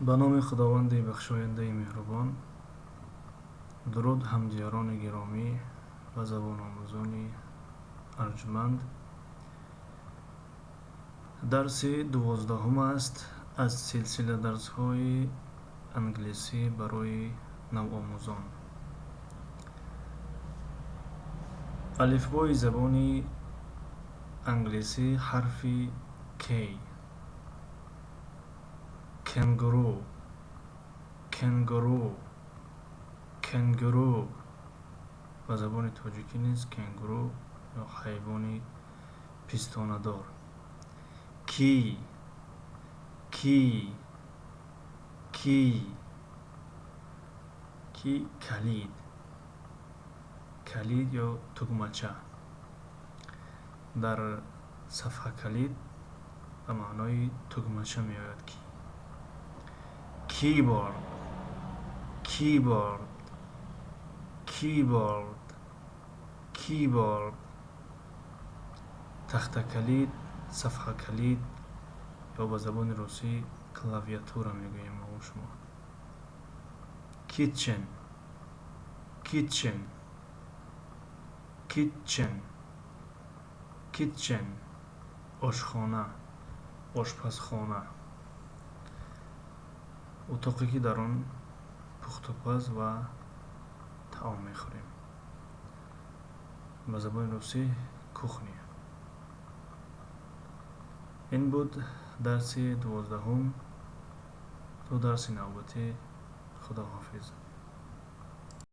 Ба номи Худованди бахшояндаи меҳрубон. Дуруд, ҳамдиёрони гиромӣ ва забономӯзони арҷманд. Дарси 12-ум аст аз силсила дарсҳои англисӣ барои навомӯзон. Алифбои забони англисӣ, ҳарфи K. Кенгуру, кенгуру, кенгуру. Ба забони тоҷикӣ низ кенгуру ё ҳайвони пистонадор. Key, key, key. Key, калид, калид ё тугмача. Дар сафҳакалид ба маънои тугмача меояд key. Keyboard, keyboard, keyboard, keyboard. Тахтакалид, сафҳакалид ё ба забони русӣ клавиатура мегӯем мо шумо. Kitchen, kitchen, kitchen, kitchen. Ошхона, ошпазхона, утоқе ки дар он пухтупаз ва таом мехӯрем. Ба забони русӣ кухня. Ин буд дарси 12-ум. То дарси навбатӣ, худоҳофиз.